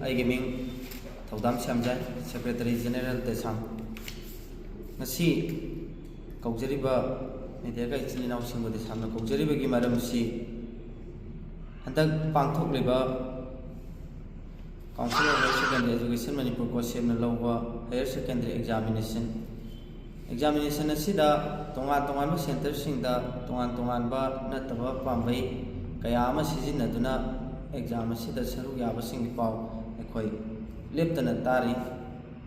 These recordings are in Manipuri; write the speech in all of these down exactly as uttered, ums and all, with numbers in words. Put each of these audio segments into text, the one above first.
ꯑꯩꯒꯤ ꯃꯤꯡ ꯊꯧꯗꯥꯝ ꯁ꯭ꯌꯥꯝꯖꯥꯏ, Secretary General ꯗꯦꯁꯥꯝ꯫ ꯉꯁꯤ ꯀꯧꯖꯔꯤꯕ ꯃꯦꯗꯤꯌꯥꯒ ꯏꯆꯤꯜ ꯏꯅꯥꯎꯁꯤꯡꯕꯨ ꯗꯦꯁꯥꯝꯅ ꯀꯧꯖꯔꯤꯕꯒꯤ ꯃꯔꯝꯁꯤ, ꯍꯟꯗꯛ ꯄꯥꯡꯊꯣꯛꯂꯤꯕ Council of Higher Secondary Education Manipur, ꯀꯣꯁꯦꯞꯅ ꯂꯧꯕ higher secondary examination, examination ꯑꯁꯤꯗ ꯇꯣꯉꯥꯟ ꯇꯣꯉꯥꯟꯕ centreꯁꯤꯡꯗ ꯇꯣꯉꯥꯟ ꯇꯣꯉꯥꯟꯕ ꯅꯠꯇꯕ ꯄꯥꯝꯕꯩ ꯀꯌꯥ ꯑꯃ ꯁꯤꯖꯤꯟꯅꯗꯨꯅ exam ꯑꯁꯤꯗ ꯁꯔꯨꯛ ꯌꯥꯕꯁꯤꯡꯒꯤ ꯄꯥꯎ ꯑꯩꯈꯣꯏ ꯂꯦꯞꯇꯅ ꯇꯥꯔꯤ꯫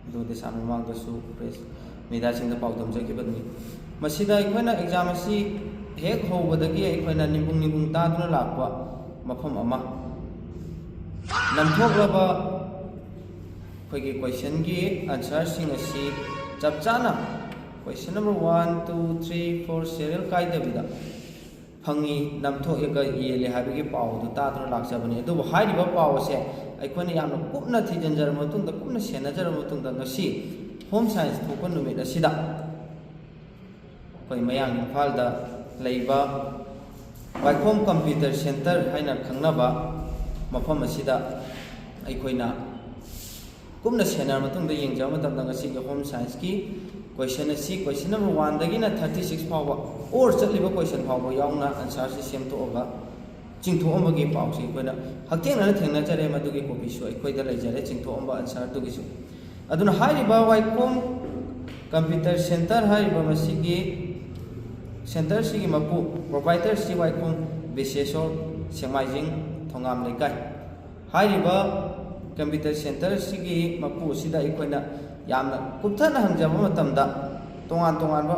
ꯑꯗꯨ ꯗꯦꯁꯥꯝ ꯃꯃꯥꯡꯗꯁꯨ press mediaꯁꯤꯡꯗ ꯄꯥꯎ ꯇꯝꯖꯈꯤꯕꯅꯤ꯫ ꯃꯁꯤꯗ ꯑꯩꯈꯣꯏꯅ exam ꯑꯁꯤ ꯍꯦꯛ ꯍꯧꯕꯗꯒꯤ ꯑꯩꯈꯣꯏꯅ ꯅꯤꯡꯕꯨꯡ ꯅꯤꯡꯕꯨꯡ ꯇꯥꯗꯨꯅ ꯂꯥꯛꯄ ꯃꯐꯝ ꯑꯃ, ꯅꯝꯊꯣꯛꯂꯕ ꯑꯩꯈꯣꯏꯒꯤ questionꯒꯤ answerꯁꯤꯡ ꯑꯁꯤ ꯆꯞ ꯆꯥꯅ question number one, two, three, four serial ꯀꯥꯏꯗꯕꯤꯗ ꯐꯪꯉꯤ, ꯅꯝꯊꯣꯛꯑꯒ ꯌꯦꯜꯂꯦ ꯍꯥꯏꯕꯒꯤ ꯄꯥꯎ ꯑꯗꯨ ꯇꯥꯗꯨꯅ ꯂꯥꯛꯆꯕꯅꯤ꯫ ꯑꯗꯨꯕꯨ ꯍꯥꯏꯔꯤꯕ ꯄꯥꯎ ꯑꯁꯦ ꯑꯩꯈꯣꯏꯅ ꯌꯥꯝꯅ ꯀꯨꯞꯅ ꯊꯤꯖꯤꯟꯖꯔꯕ ꯃꯇꯨꯡꯗ, ꯀꯨꯞꯅ ꯁꯦꯟꯅꯖꯔꯕ ꯃꯇꯨꯡꯗ, ꯉꯁꯤ Home Science ꯊꯣꯛꯄ ꯅꯨꯃꯤꯠ ꯑꯁꯤꯗ ꯑꯩꯈꯣꯏ ꯃꯌꯥꯡ ꯏꯝꯐꯥꯜꯗ ꯂꯩꯕ ꯋꯥꯏꯈꯣꯝ Computer Centre ꯍꯥꯏꯅ ꯈꯪꯅꯕ ꯃꯐꯝ ꯑꯁꯤꯗ ꯑꯩꯈꯣꯏꯅ ꯀꯨꯞꯅ ꯁꯦꯟꯅꯔ ꯃꯇꯨꯡꯗ ꯌꯦꯡꯖꯕ ꯃꯇꯝꯗ, ꯉꯁꯤꯒꯤ Home Scienceꯀꯤ question ꯑꯁꯤ question number oneꯗꯒꯤꯅ thirty six ꯐꯥꯎꯕ, or ꯆꯠꯂꯤꯕ question ꯐꯥꯎꯕ ꯌꯥꯎꯅ answerꯁꯤ ꯁꯦꯝꯗꯣꯛꯑꯒ ꯆꯤꯡꯊꯣꯛꯑꯝꯕꯒꯤ ꯄꯥꯎꯁꯤ ꯑꯩꯈꯣꯏꯅ ꯍꯛꯊꯦꯡꯅꯅ ꯊꯦꯡꯅꯖꯔꯦ꯫ ꯃꯗꯨꯒꯤ copyꯁꯨ ꯑꯩꯈꯣꯏꯗ ꯂꯩꯖꯔꯦ, ꯆꯤꯡꯊꯣꯛꯑꯝꯕ answerꯗꯨꯒꯤꯁꯨ꯫ ꯑꯗꯨꯅ ꯍꯥꯏꯔꯤꯕ ꯋꯥꯏꯈꯣꯝ Computer Centre ꯍꯥꯏꯔꯤꯕ ꯃꯁꯤꯒꯤ centreꯁꯤꯒꯤ ꯃꯄꯨ, proprietorꯁꯤ ꯋꯥꯏꯈꯣꯝ ꯕꯤꯁꯦꯁꯣꯔ, ꯁꯦꯛꯃꯥꯏꯖꯤꯡ, ꯊꯣꯉꯥꯝ ꯂꯩꯀꯥꯏ꯫ ꯍꯥꯏꯔꯤꯕ Computer Centreꯁꯤꯒꯤ ꯃꯄꯨ ꯑꯁꯤꯗ ꯑꯩꯈꯣꯏꯅ ꯌꯥꯝꯅ ꯀꯨꯞꯊꯅ ꯍꯪꯖꯕ ꯃꯇꯝꯗ, ꯇꯣꯉꯥꯟ ꯇꯣꯉꯥꯟꯕ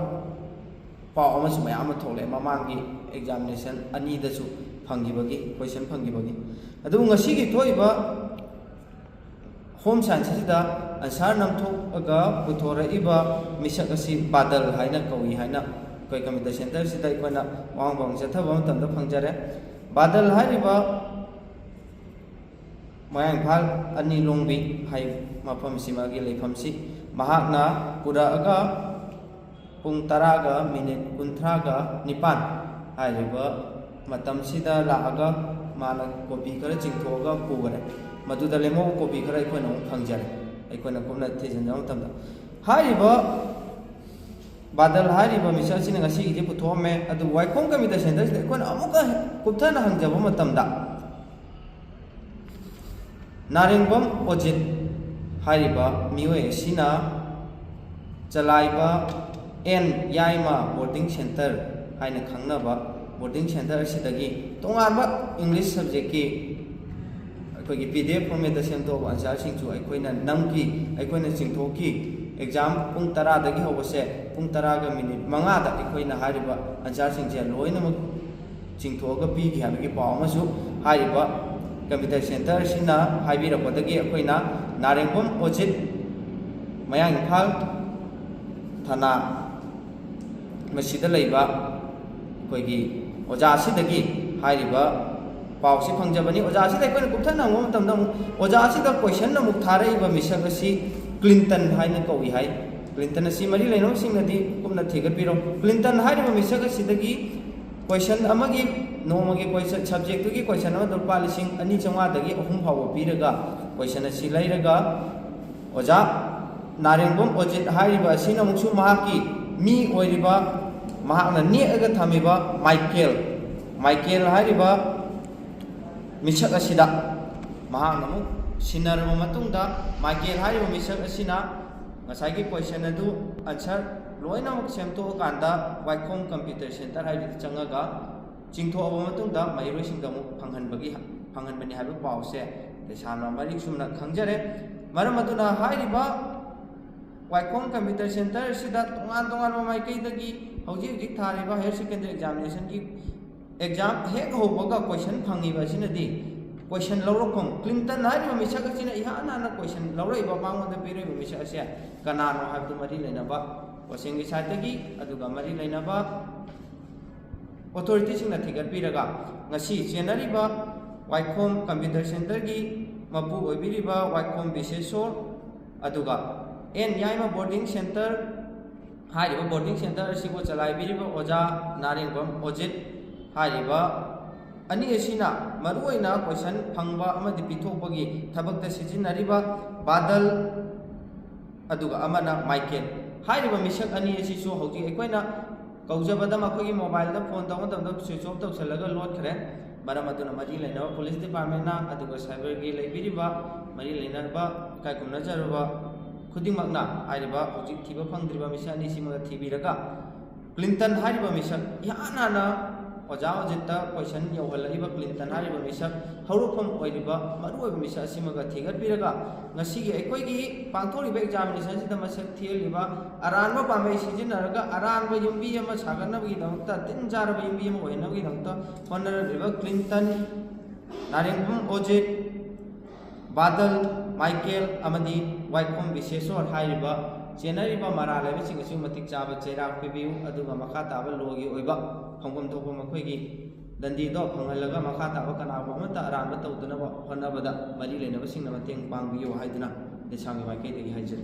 ꯄꯥꯎ ꯑꯃꯁꯨ ꯃꯌꯥꯝ ꯑꯃ ꯊꯣꯛꯂꯛꯑꯦ, ꯃꯃꯥꯡꯒꯤ examination ꯑꯅꯤꯗꯁꯨ ꯐꯪꯈꯤꯕꯒꯤ, question ꯐꯪꯈꯤꯕꯒꯤ꯫ ꯑꯗꯨꯕꯨ ꯉꯁꯤꯒꯤ ꯊꯣꯛꯏꯕ Home Science ꯑꯁꯤꯗ answer ꯅꯝꯊꯣꯛꯑꯒ ꯄꯨꯊꯣꯔꯛꯏꯕ ꯃꯤꯁꯛ ꯑꯁꯤ ꯕꯥꯗꯜ ꯍꯥꯏꯅ ꯀꯧꯏ ꯍꯥꯏꯅ ꯑꯩꯈꯣꯏ Computer Centreꯁꯤꯗ ꯑꯩꯈꯣꯏꯅ ꯋꯥꯍꯪ ꯄꯥꯎꯍꯪ ꯆꯠꯊꯕ ꯃꯇꯝꯗ ꯐꯪꯖꯔꯦ꯫ ꯕꯥꯗꯜ ꯍꯥꯏꯔꯤꯕ ꯃꯌꯥꯡ ꯏꯝꯐꯥꯜ ꯑꯅꯤ ꯂꯣꯡꯕꯤ ꯍꯥꯏ ꯃꯐꯝꯁꯤ, ꯃꯥꯒꯤ ꯂꯩꯐꯝꯁꯤ, ꯃꯍꯥꯛꯅ ꯄꯨꯔꯛꯑꯒ ꯄꯨꯡ ꯇꯔꯥꯒ ꯃꯤꯅꯤꯠ ꯀꯨꯟꯊ꯭ꯔꯥꯒ ꯅꯤꯄꯥꯟ ꯍꯥꯏꯔꯤꯕ ꯃꯇꯝꯁꯤꯗ ꯂꯥꯛꯑꯒ ꯃꯥꯅ copy ꯈꯔ ꯆꯤꯡꯊꯣꯛꯑꯒ ꯄꯨꯈꯔꯦ꯫ ꯃꯗꯨꯗ ꯂꯦꯝꯍꯧꯕ ꯀꯣꯄꯤ ꯈꯔ ꯑꯩꯈꯣꯏꯅ ꯑꯃꯨꯛ ꯐꯪꯖꯔꯦ꯫ ꯑꯩꯈꯣꯏꯅ ꯀꯨꯞꯅ ꯊꯤꯖꯤꯟꯖꯕ ꯃꯇꯝꯗ ꯍꯥꯏꯔꯤꯕ ꯕꯥꯗꯜ ꯍꯥꯏꯔꯤꯕ ꯃꯤꯁꯛ ꯑꯁꯤꯅ ꯉꯁꯤꯒꯤꯗꯤ ꯄꯨꯊꯣꯛꯑꯝꯃꯦ꯫ ꯑꯗꯨꯕꯨ ꯋꯥꯏꯈꯣꯝ ꯀꯝꯄ꯭ꯌꯨꯇꯔ ꯁꯦꯟꯇꯔꯁꯤꯗ ꯑꯩꯈꯣꯏꯅ ꯑꯃꯨꯛꯀ ꯀꯨꯞꯊꯅ ꯍꯪꯖꯕ ꯃꯇꯝꯗ, ꯅꯥꯔꯦꯡꯕꯝ ꯑꯣꯖꯤꯠ ꯍꯥꯏꯔꯤꯕ ꯃꯤꯑꯣꯏ ꯑꯁꯤꯅ ꯆꯂꯥꯏꯕ ꯑꯦꯟ ꯌꯥꯏꯃ ꯕꯣꯔꯗꯤꯡ ꯁꯦꯟꯇꯔ ꯍꯥꯏꯅ ꯈꯪꯅꯕ ꯕꯣꯔꯗꯤꯡ ꯁꯦꯟꯇꯔ ꯑꯁꯤꯗꯒꯤ ꯇꯣꯉꯥꯟꯕ ꯏꯪꯂꯤꯁ ꯁꯕꯖꯦꯛꯀꯤ ꯑꯩꯈꯣꯏꯒꯤ ꯄꯤ ꯗꯤ ꯑꯦꯐ ꯐꯣꯔꯃꯦꯠꯇ ꯁꯦꯝꯗꯣꯛꯑꯕ ꯑꯟꯁꯥꯔꯁꯤꯡꯁꯨ ꯑꯩꯈꯣꯏꯅ ꯅꯝꯈꯤ, ꯑꯩꯈꯣꯏꯅ ꯆꯤꯡꯊꯣꯛꯈꯤ꯫ ꯑꯦꯛꯖꯥꯝ ꯄꯨꯡ ꯇꯔꯥꯗꯒꯤ ꯍꯧꯕꯁꯦ ꯄꯨꯡ ꯇꯔꯥꯒ ꯃꯤꯅꯤꯠ ꯃꯉꯥꯗ ꯑꯩꯈꯣꯏꯅ ꯍꯥꯏꯔꯤꯕ ꯑꯟꯁꯥꯔꯁꯤꯡꯁꯦ ꯂꯣꯏꯅꯃꯛ ꯆꯤꯡꯊꯣꯛꯑꯒ ꯄꯤꯈꯤ ꯍꯥꯏꯕꯒꯤ ꯄꯥꯎ ꯑꯃꯁꯨ ꯍꯥꯏꯔꯤꯕ ꯀꯝꯄ꯭ꯌꯨꯇꯔ ꯁꯦꯟꯇꯔ ꯑꯁꯤꯅ ꯍꯥꯏꯕꯤꯔꯛꯄꯗꯒꯤ ꯑꯩꯈꯣꯏꯅ ꯅꯥꯔꯦꯡꯕꯝ ꯑꯣꯖꯤꯠ, ꯃꯌꯥꯡ ꯏꯝꯐꯥꯜ ꯊꯥꯅꯥ ꯃꯁꯤꯗ ꯂꯩꯕ ꯑꯩꯈꯣꯏꯒꯤ ꯑꯣꯖꯥ ꯑꯁꯤꯗꯒꯤ ꯍꯥꯏꯔꯤꯕ ꯄꯥꯎꯁꯤ ꯐꯪꯖꯕꯅꯤ꯫ ꯑꯣꯖꯥ ꯑꯁꯤꯗ ꯑꯩꯈꯣꯏꯅ ꯀꯨꯞꯊꯅ ꯍꯪꯕ ꯃꯇꯝꯗ ꯑꯃꯨꯛ ꯑꯣꯖꯥ ꯑꯁꯤꯗ ꯀꯣꯏꯁꯟ ꯑꯃꯨꯛ ꯊꯥꯔꯛꯏꯕ ꯃꯤꯁꯛ ꯑꯁꯤ ꯀ꯭ꯂꯤꯟꯇꯟ ꯍꯥꯏꯅ ꯀꯧꯏ ꯍꯥꯏ꯫ ꯀ꯭ꯂꯤꯟꯇꯟ ꯑꯁꯤ ꯃꯔꯤ ꯂꯩꯅꯕꯁꯤꯡꯅꯗꯤ ꯀꯨꯞꯅ ꯊꯤꯒꯠꯄꯤꯔꯣ꯫ ꯀ꯭ꯂꯤꯟꯇꯟ ꯍꯥꯏꯔꯤꯕ ꯃꯤꯁꯛ ꯑꯁꯤꯗꯒꯤ ꯀꯣꯏꯁꯟ ꯑꯃꯒꯤ, ꯅꯣꯡꯃꯒꯤ ꯀꯣꯏꯁꯟ, ꯁꯕꯖꯦꯛꯇꯨꯒꯤ ꯀꯣꯏꯁꯟ ꯑꯃꯗ ꯂꯨꯄꯥ ꯂꯤꯁꯤꯡ ꯑꯅꯤ ꯆꯥꯝꯃꯉꯥꯗꯒꯤ ꯑꯍꯨꯝ ꯐꯥꯎꯕ ꯄꯤꯔꯒ ꯀꯣꯏꯁꯟ ꯑꯁꯤ ꯂꯩꯔꯒ ꯑꯣꯖꯥ ꯅꯥꯔꯦꯡꯕꯝ ꯑꯣꯖꯤꯠ ꯍꯥꯏꯔꯤꯕ ꯑꯁꯤꯅ ꯑꯃꯨꯛꯁꯨ ꯃꯍꯥꯛꯀꯤ ꯃꯤ ꯑꯣꯏꯔꯤꯕ, ꯃꯍꯥꯛꯅ ꯅꯦꯛꯑꯒ ꯊꯝꯃꯤꯕ ꯃꯥꯏꯀꯦꯜ, ꯃꯥꯏꯀꯦꯜ ꯍꯥꯏꯔꯤꯕ ꯃꯤꯁꯛ ꯑꯁꯤꯗ ꯃꯍꯥꯛꯅ ꯑꯃꯨꯛ ꯁꯤꯟꯅꯔꯕ ꯃꯇꯨꯡꯗ, ꯃꯥꯏꯀꯦꯜ ꯍꯥꯏꯔꯤꯕ ꯃꯤꯁꯛ ꯑꯁꯤꯅ ꯉꯁꯥꯏꯒꯤ ꯀꯣꯏꯁꯟ ꯑꯗꯨ ꯑꯟꯁꯔ ꯂꯣꯏꯅꯃꯛ ꯁꯦꯝꯗꯣꯛꯑꯀꯥꯟꯗ ꯋꯥꯏꯈꯣꯝ ꯀꯝꯄ꯭ꯌꯨꯇꯔ ꯁꯦꯟꯇꯔ ꯍꯥꯏꯕꯗꯨꯗ ꯆꯪꯉꯒ ꯆꯤꯡꯊꯣꯛꯑꯕ ꯃꯇꯨꯡꯗ ꯃꯍꯩꯔꯣꯏꯁꯤꯡꯗ ꯑꯃꯨꯛ ꯐꯪꯍꯟꯕꯒꯤ, ꯐꯪꯍꯟꯕꯅꯤ ꯍꯥꯏꯕ ꯄꯥꯎꯁꯦ ꯂꯩꯁꯥꯅ ꯃꯔꯤꯛ ꯆꯨꯝꯅ ꯈꯪꯖꯔꯦ꯫ ꯃꯔꯝ ꯑꯗꯨꯅ ꯍꯥꯏꯔꯤꯕ ꯋꯥꯏꯈꯣꯝ ꯀꯝꯄ꯭ꯌꯨꯇꯔ ꯁꯦꯟꯇꯔ ꯑꯁꯤꯗ ꯇꯣꯉꯥꯟ ꯇꯣꯉꯥꯟꯕ ꯃꯥꯏꯀꯩꯗꯒꯤ ꯍꯧꯖꯤꯛ ꯍꯧꯖꯤꯛ ꯊꯥꯔꯤꯕ ꯍꯥꯌꯔ ꯁꯦꯀꯦꯟꯗꯔꯤ ꯑꯦꯛꯖꯥꯃꯤꯅꯦꯁꯟꯒꯤ ꯑꯦꯛꯖꯥꯝ ꯍꯦꯛ ꯍꯧꯕꯒ ꯀꯣꯏꯁꯟ ꯐꯪꯉꯤꯕ ꯑꯁꯤꯅꯗꯤ ꯀꯣꯏꯁꯟ ꯂꯧꯔꯛꯐꯝ, ꯀ꯭ꯂꯤꯟꯇꯟ ꯍꯥꯏꯔꯤꯕ ꯃꯤꯁꯛ ꯑꯁꯤꯅ ꯏꯍꯥꯟ ꯍꯥꯟꯅ ꯀꯣꯏꯁꯟ ꯂꯧꯔꯛꯏꯕ, ꯃꯉꯣꯟꯗ ꯄꯤꯔꯛꯏꯕ ꯃꯤꯁꯛ ꯑꯁꯦ ꯀꯅꯥꯅꯣ ꯍꯥꯏꯕꯗꯨ ꯃꯔꯤ ꯂꯩꯅꯕ ꯀꯣꯆꯤꯡꯒꯤ ꯁꯥꯏꯠꯇꯒꯤ, ꯑꯗꯨꯒ ꯃꯔꯤ ꯂꯩꯅꯕ ꯑꯣꯊꯣꯔꯤꯇꯤꯁꯤꯡꯅ ꯊꯤꯒꯠꯄꯤꯔꯒ ꯉꯁꯤ ꯆꯦꯟꯅꯔꯤꯕ ꯋꯥꯏꯈꯣꯝ ꯀꯝꯄ꯭ꯌꯨꯇꯔ ꯁꯦꯟꯇꯔꯒꯤ ꯃꯄꯨ ꯑꯣꯏꯕꯤꯔꯤꯕ ꯋꯥꯏꯈꯣꯝ ꯕꯤꯁꯦꯁꯣꯔ, ꯑꯗꯨꯒ ꯑꯦꯟ ꯌꯥꯏꯃ ꯕꯣꯔꯗꯤꯡ ꯁꯦꯟꯇꯔ ꯍꯥꯏꯔꯤꯕ ꯕꯣꯔꯗꯤꯡ ꯁꯦꯟꯇꯔ ꯑꯁꯤꯕꯨ ꯆꯂꯥꯏꯕꯤꯔꯤꯕ ꯑꯣꯖꯥ ꯅꯥꯔꯦꯡꯕꯝ ꯑꯣꯖꯤꯠ ꯍꯥꯏꯔꯤꯕ ꯑꯅꯤ ꯑꯁꯤꯅ ꯃꯔꯨꯑꯣꯏꯅ ꯀꯣꯏꯁꯟ ꯐꯪꯕ ꯑꯃꯗꯤ ꯄꯤꯊꯣꯛꯄꯒꯤ ꯊꯕꯛꯇ ꯁꯤꯖꯤꯟꯅꯔꯤꯕ ꯕꯥꯗꯜ, ꯑꯗꯨꯒ ꯑꯃꯅ ꯃꯥꯏꯀꯦꯜ꯫ ꯍꯥꯏꯔꯤꯕ ꯃꯤꯁꯛ ꯑꯅꯤ ꯑꯁꯤꯁꯨ ꯍꯧꯖꯤꯛ ꯑꯩꯈꯣꯏꯅ ꯀꯧꯖꯕꯗ ꯃꯈꯣꯏꯒꯤ ꯃꯣꯕꯥꯏꯜꯗ ꯐꯣꯟ ꯇꯧꯕ ꯃꯇꯝꯗ ꯁ꯭ꯋꯤꯆ ꯑꯣꯐ ꯇꯧꯁꯤꯜꯂꯒ ꯂꯣꯠꯈ꯭ꯔꯦ꯫ ꯃꯔꯝ ꯑꯗꯨꯅ ꯃꯔꯤ ꯂꯩꯅꯕ ꯄꯨꯂꯤꯁ ꯗꯤꯄꯥꯔꯠꯃꯦꯟꯅ ꯑꯗꯨꯒ ꯁꯥꯏꯕꯔꯒꯤ ꯂꯩꯕꯤꯔꯤꯕ ꯃꯔꯤ ꯂꯩꯅꯕ ꯏꯀꯥꯏ ꯈꯨꯝꯅꯖꯔꯕ ꯈꯨꯗꯤꯡꯃꯛꯅ ꯍꯥꯏꯔꯤꯕ ꯍꯧꯖꯤꯛ ꯊꯤꯕ ꯐꯪꯗ꯭ꯔꯤꯕ ꯃꯤꯁꯛ ꯑꯅꯤꯁꯤꯃꯒ ꯊꯤꯕꯤꯔꯒ ꯀ꯭ꯂꯤꯟꯇꯟ ꯍꯥꯏꯔꯤꯕ ꯃꯤꯁꯛ ꯏꯍꯥꯟ ꯍꯥꯟꯅ ꯑꯣꯖꯥ ꯑꯣꯖꯤꯠꯇ ꯀꯣꯏꯁꯟ ꯌꯧꯍꯜꯂꯛꯂꯤꯕ ꯀ꯭ꯂꯤꯟꯇꯟ ꯍꯥꯏꯔꯤꯕ ꯃꯤꯁꯛ ꯍꯧꯔꯛꯐꯝ ꯑꯣꯏꯔꯤꯕ ꯃꯔꯨꯑꯣꯏꯕ ꯃꯤꯁꯛ ꯑꯁꯤꯃꯒ ꯊꯤꯒꯠꯄꯤꯔꯒ ꯉꯁꯤꯒꯤ ꯑꯩꯈꯣꯏꯒꯤ ꯄꯥꯡꯊꯣꯛꯂꯤꯕ ꯑꯦꯛꯖꯥꯃꯤꯅꯦꯁꯟꯁꯤꯗ ꯃꯁꯛ ꯊꯤꯍꯜꯂꯤꯕ ꯑꯔꯥꯟꯕ ꯄꯥꯝꯕꯩ ꯁꯤꯖꯤꯟꯅꯔꯒ ꯑꯔꯥꯟꯕ ꯌꯨꯝꯕꯤ ꯑꯃ ꯁꯥꯒꯠꯅꯕꯒꯤꯗꯃꯛꯇ, ꯇꯤꯟ ꯆꯥꯔꯕ ꯌꯨꯝꯕꯤ ꯑꯃ ꯑꯣꯏꯍꯟꯅꯕꯒꯤꯗꯃꯛꯇ ꯍꯣꯠꯅꯔꯛꯂꯤꯕ ꯀ꯭ꯂꯤꯟꯇꯟ, ꯅꯥꯔꯦꯡꯕꯝ ꯑꯣꯖꯤꯠ, ꯕꯥꯗꯜ, ꯃꯥꯏꯀꯦꯜ ꯑꯃꯗꯤ ꯋꯥꯏꯈꯣꯝ ꯕꯤꯁꯦꯁꯣꯔ ꯍꯥꯏꯔꯤꯕ ꯆꯦꯟꯅꯔꯤꯕ ꯃꯔꯥꯜ ꯂꯩꯕꯁꯤꯡ ꯑꯁꯤꯕꯨ ꯃꯇꯤꯛ ꯆꯥꯕ ꯆꯩꯔꯥꯛ ꯄꯤꯕꯤꯌꯨ, ꯑꯗꯨꯒ ꯃꯈꯥ ꯇꯥꯕ ꯂꯣꯒꯤ ꯑꯣꯏꯕ ꯐꯪꯐꯝ ꯊꯣꯛꯄ ꯃꯈꯣꯏꯒꯤ ꯗꯟꯗꯤꯗꯣ ꯐꯪꯍꯜꯂꯒ ꯃꯈꯥ ꯇꯥꯕ ꯀꯅꯥꯒꯨꯝꯕ ꯑꯃꯠꯇ ꯑꯔꯥꯟꯕ ꯇꯧꯗꯅꯕ ꯍꯣꯠꯅꯕꯗ ꯃꯔꯤ ꯂꯩꯅꯕꯁꯤꯡꯅ ꯃꯇꯦꯡ ꯄꯥꯡꯕꯤꯌꯨ ꯍꯥꯏꯗꯨꯅ ꯂꯩꯁꯥꯡꯒꯤ ꯃꯥꯏꯀꯩꯗꯒꯤ ꯍꯥꯏꯖꯔꯤ꯫